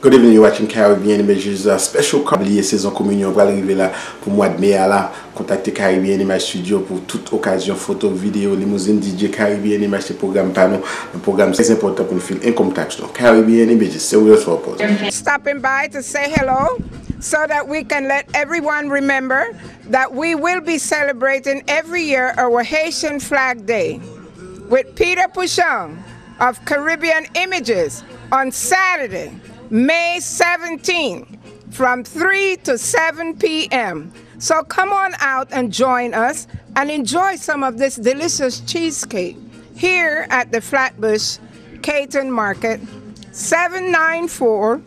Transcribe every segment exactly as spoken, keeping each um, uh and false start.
Good evening, you're watching Caribbean Images, uh, special. Pa bliye sezon kominyon pral rive la pou mwa de me a la. Kontakte Caribbean Image Studio pou tout okazyon, foto, videyo, limouzin, D J. Caribbean Image se pwogram pa nou, yon pwogram trè enpòtan pou nou fil income tax nou. Caribbean Images, se real soul pose. Stopping by to say hello so that we can let everyone remember that we will be celebrating every year our Haitian Flag Day with Peter Pouchon of Caribbean Images on Saturday, May seventeenth, from three to seven p m. So come on out and join us and enjoy some of this delicious cheesecake here at the Flatbush Caton Market, seven nine four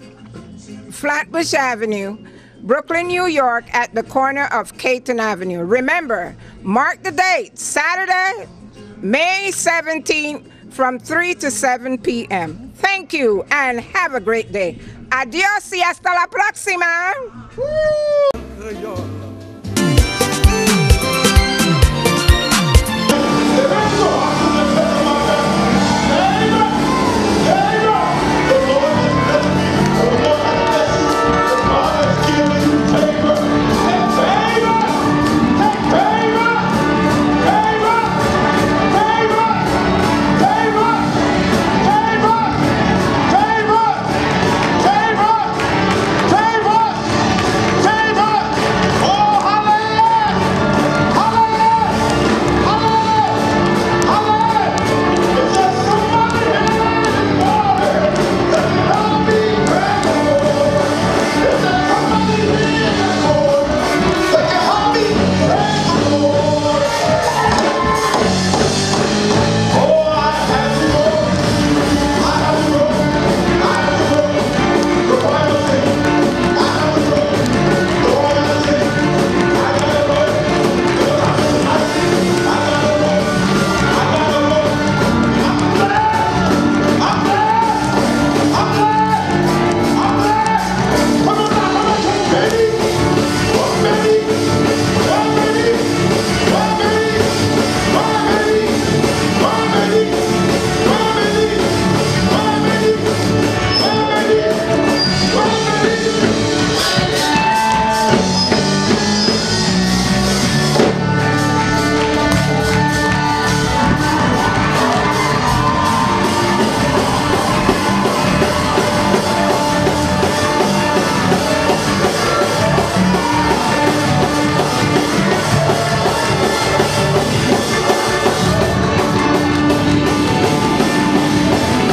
Flatbush Avenue, Brooklyn, New York, at the corner of Caton Avenue. Remember, mark the date, Saturday, May seventeenth, from three to seven p m. Thank you and have a great day. Adios y hasta la próxima.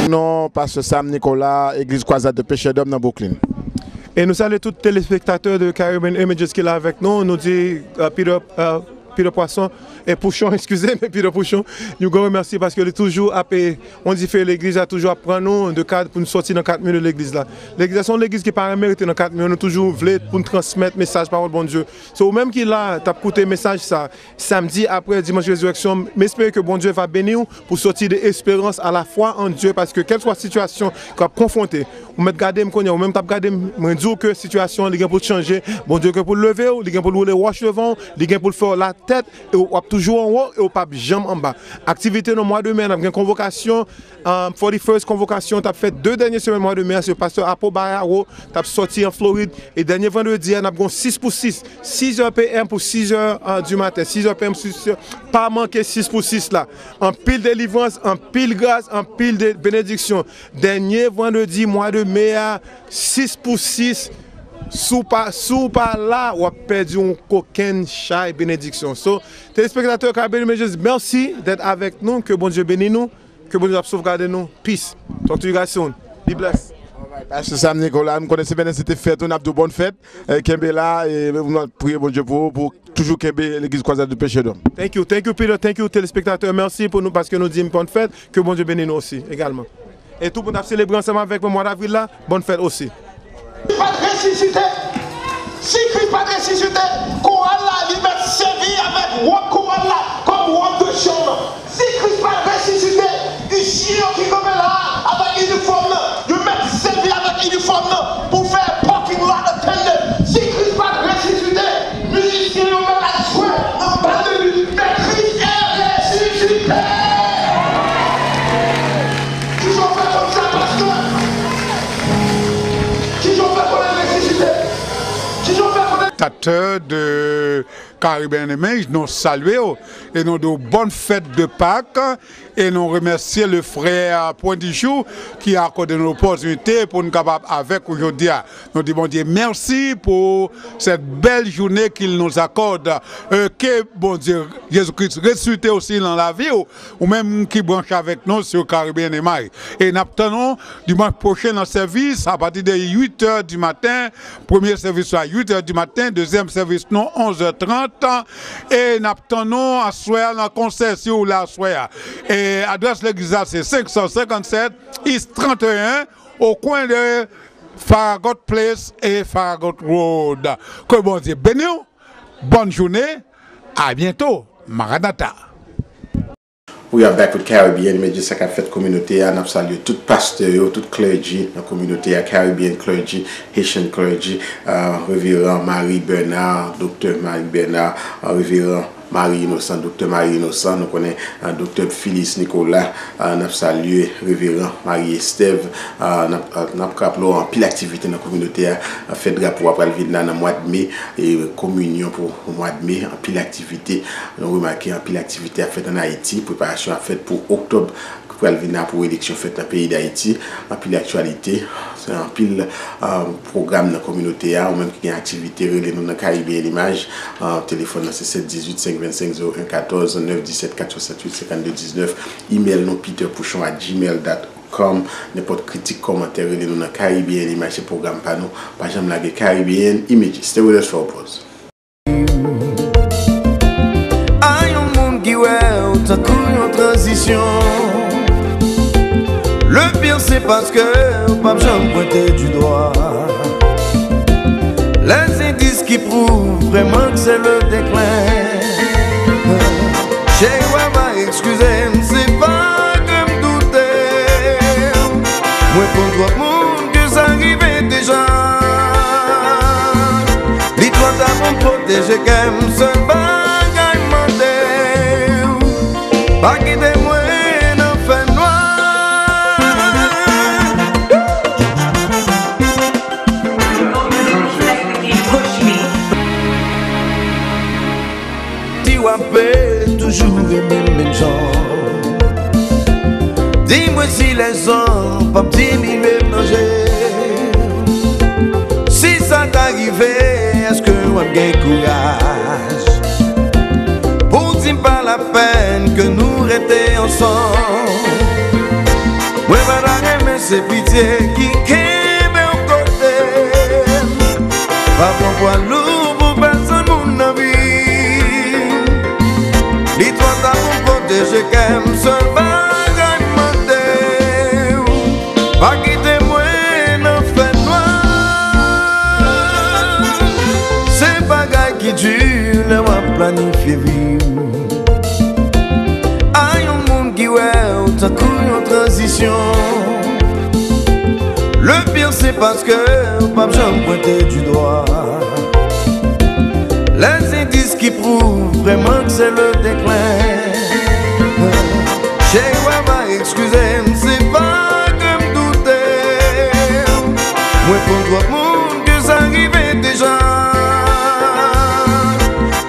Non, Pastè Sam Nicolas, Egliz Kwazad de Pechedòm nan Brooklyn. E nou salye tout telespektatè de Caribbean Images ki la avèk nou. Nou di, euh, Peter, euh, Peter Poisson, e Pouchon, eskize, men Peter Pouchon, nou gran remèsi paske li toujou ap, e, on dife legliz la, toujou ap pran nou de kad pou nou sòti nan kat mi de legliz la. Legliz la se yon legliz ki pa renmen rete nan kat mi, nou toujou vle pou nou transmèt mesaj pawòl Bondye. Se ou menm ki la, t ap koute mesaj sa, samdi apre dimanch rezirèksyon, m espere ke Bondye va beni w pou sòti de esperans a la fwa an Dye, paske kèlswa sitiyasyon k ap konfwonte, ou mèt gade m kounye a, ou menm t ap gade m, mwen di w ke sitiyasyon an, li gen pou l chanje, Bondye gen pou l leve w, li gen pou l woule wòch devan w, li gen pou l fè w latèt, e w ap toujou anwo, e w p ap janm anba. Aktivite nan mwa de me a, n ap gen konvokasyon, um, forty-first konvokasyon, t ap fèt de dènye semèn mwa de me a, se pastè Apo Barraro t ap sòti an Florid, e dènye vandredi a, n ap gen sis pou sis, six heures p m pou six heures, euh, du matin, six heures p m, six heures, pa manke sis pou sis la. Anpil delivrans, anpil gras, anpil de benediksyon. Dènye vandredi mwa de me a, sis pou sis, si w pa, si w pa la, w ap pèdi yon kokenn chay benediksyon. So, telespektatè Caribbean Images, mèsi d'être avec nous, ke Bondye beni nou, ke Bondye ap sovgade nou. Peace. Talk to you guys soon. Be blessed. Alright, Pastè Sam Nicolas, m konnen semèn nan se te fèt ou, n ap di w bòn fèt. Eh, kenbe la, e nou ap priye Bondye pou ou, pou toujou kenbe legliz Kwazad de Pechedòm. Thank you, thank you Peter, thank you telespektatè, mèsi pou nou paske nou di m bòn fèt, ke Bondye beni nou osi egalman. E tout moun ap selebre ansanm avèk mwen mwa davril la, bòn fèt osi. Pa t resisite, si Kris pa t resisite, koral la, li mèt sèvi avèk wòb koral la kòm wòb de chanm. Si Kris pa t resisite, isye yo ki kanpe la a avèk inifòm nan, yo mèt sèvi avèk inifòm nan pou fè parking lot attendant. Si Kris pa t resisite, mizisyen yo mèt al jwe nan bal de nuit. Men Kris resisite! Kijan w fè konn sa, pastè? Tatè de Caribbean Image, nou salye w e nou di w bòn fèt de Pak e nou remèsye le frè Point du Jour ki akòde nou lopòtinite pou n kapab avèk ou jodi a. Nou di Bondye mèsi pou cette belle journée qu'il nous accorde. Euh, ke Bondye Jezi Kris resisite osi nan lavi w, ou menm ki branche avèk nou sou Caribbean Image. E n ap tann ou dimanch pwochen nan sèvis apati de uit è di maten. Premye sèvis la uit è di maten, dezyèm sèvis nou onz è trant. E n ap tann ou aswè a nan konsè si w la aswè a. E adrès legliz la se senk san senkannsèt East trannteyen, o kwen de Farragut Place e Farragut Road. Ke Bondye beni w. Bòn jounen. A byento. Maranata. We are back with Caribbean Image, sa k ap fèt kominote a. N ap salye tout pastè yo, tout clergy nan kominote a, Caribbean clergy, Haitian clergy, uh, Reveran Marie Bernard, Doktè Marie Bernard, uh, Reveran Marie Innocent, Doktè Marie Innocent, nou konnen, uh, Doktè Phyllis Nicolas, uh, n ap salye Reveran Marie Estève, uh, n ap, uh, n ap raple w anpil aktivite nan kominote a, uh, fèt drapo a pral vin la nan mwa de me, e kominyon pou mwa de me, anpil aktivite. Nou remake anpil aktivite ap fèt ann Ayiti, preparasyon ap fèt pou oktòb ki pral vin la pou eleksyon fèt nan peyi Dayiti. Anpil aktyalite, anpil, uh, pwogram nan kominote a. Ou menm ki gen aktivite, rele nou nan Caribbean Image. Uh, telefòn nan se sèt dizuit senk vennsenk zewo en katòz, nèf disèt kat swasanntuit senkannde diznèf. Imèl nou peter pouchon at gmail dot com. Nenpòt kritik, kòmantè, rele nou nan Caribbean Image, se pwogram pa nou. Pa janm lage Caribbean Image. Stay with us for a pause. A yon moun ki wè w tankou yon tranzisyon. Le pire, se paske w p ap janm pwente du dwa. Les indices qui prouvent vraiment que c'est le déclin. Cheri, w a va eskize m, se pa ke m doute w. Mwen konn twòp moun ke sa rive deja. Li twò ta pou m pwoteje kè m, sèl bagay m mande w, pa kite mwen nan fènwa. Si w ape toujou renmen m menm jan, di mwen si lèzan p ap diminye m nan je w. Si sa ta rive, èske w ap gen kouraj pou w di m pa lapèn ke nou rete ansanm? Mwen pa ta renmen se pitye ki kenbe w kote m. Pa pran pwa lou pou pèsonn moun nan vi m. Li twò ta pou m pwoteje kè m, sèl bagay m mande w, pa kite mwen nan fènwa. Se bagay ki di lè w ap planifye vi w. A yon moun ki wè w tankou yon tranzisyon. Le pire, se paske w p ap janm pwente du dwa. Les indices qui prouvent vraiment que c'est le déclin. Cheri, w a va eskize m, se pa ke m doute w. Mwen konn twòp moun ke sa rive deja.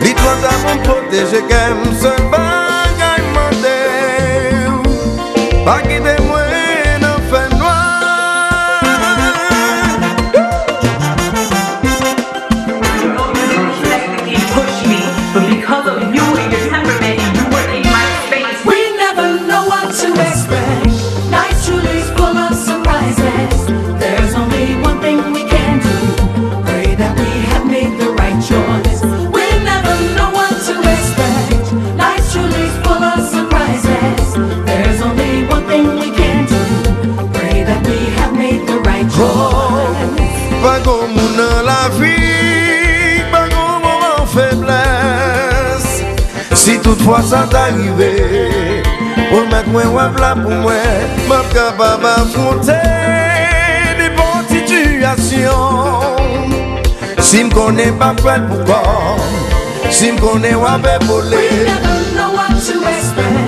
Li twò ta pou m pwoteje kè m, sèl bagay m mande w, pa kite mwen nan fènwa. Push me, but because of you and your temperament, and you were in my space. We never know what to expect. Life's truly full of surprises. There's only one thing we can do. Pray that we have made the right choice. We never know what to expect. Life's truly full of surprises. There's only one thing we can do. Pray that we have made the right choice. Pa gon moun nan lavi k pa gon moman feblès. Si tout fwa sa ta rive, pwomèt mwen w ap la pou mwen. M ap kapab afwonte nenpòt sitiyasyon. Si m konnen m ap pèd pou kò m, si m konnen w ap epole. We never know what to expect.